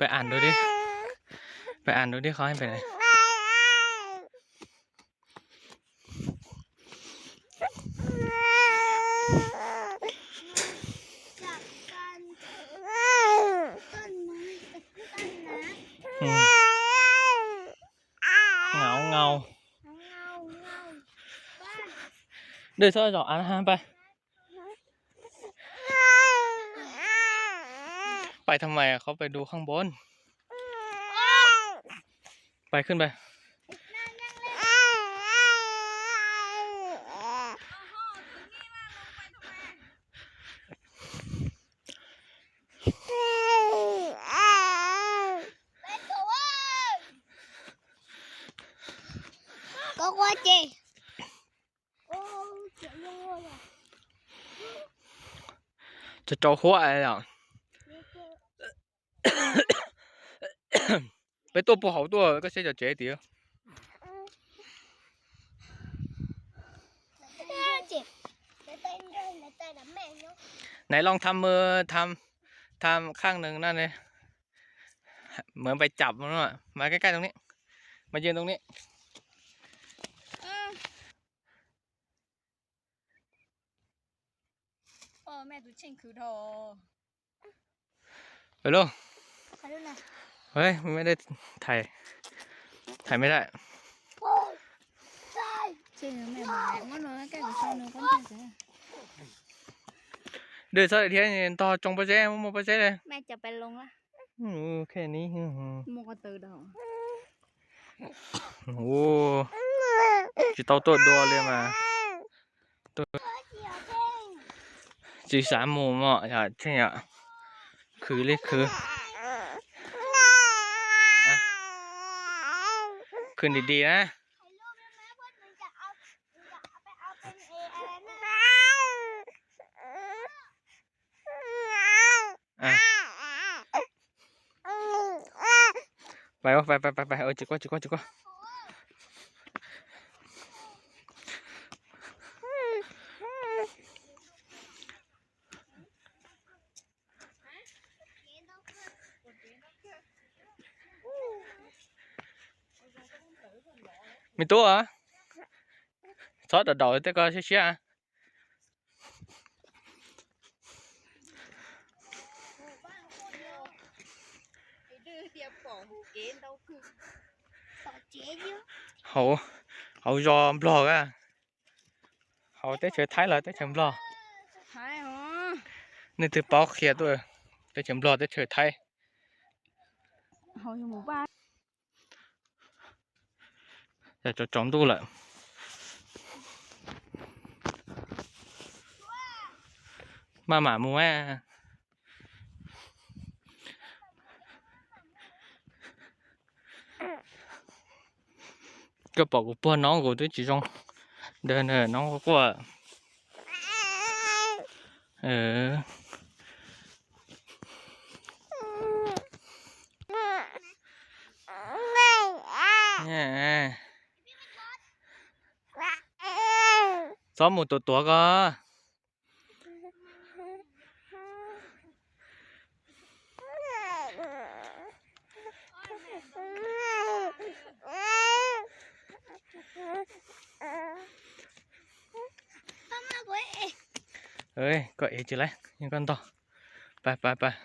Peb am dua dib, peb am dua dib qhov pem na. Ngau ngau. Dej txhob zom av na, pais. Pais thaum mais qhov pais du khab npov. Pais khwb pais. Koj qua ces. Tso rau huab os. Peb tuaj puag hauv tuaj, koj saib cov tsev tiag. Nais loo tham mw, tham, tham khaj nees na ne. Mw pais cam no, mas kaj kaj too ni, mas yeej too ni. Alo, oi, me dej thais, thais me dej. Dej txhob thiab, ntog tsoo pob zeb, muaj pob zeb li. Tsis tau tuaj dua li mas. Tsis xav mus mog, yog tseem yog khwv li khwv. Khwv dim dim na. Pais, pais, pais, pais, tsis quaj, tsis quaj, tsis quaj. Me tub, txhob daum daum tej ko siab siab. Hauv, hauv zos Nplog a, hauv teb chaws Thaib los teb chaws Nplog? Nej twg paub qhia tuaj, teb chaws Nplog teb chaws Thaib. Tsaus ntuj lawm. Maj mam mus. Koj pom kuv puag no kuv twb tsis zoo. Ntawd no quaj quaj. Txhob mus tuav tuav ko. Koj ev tsis lawm, koj ntog. Pais, pais, pais.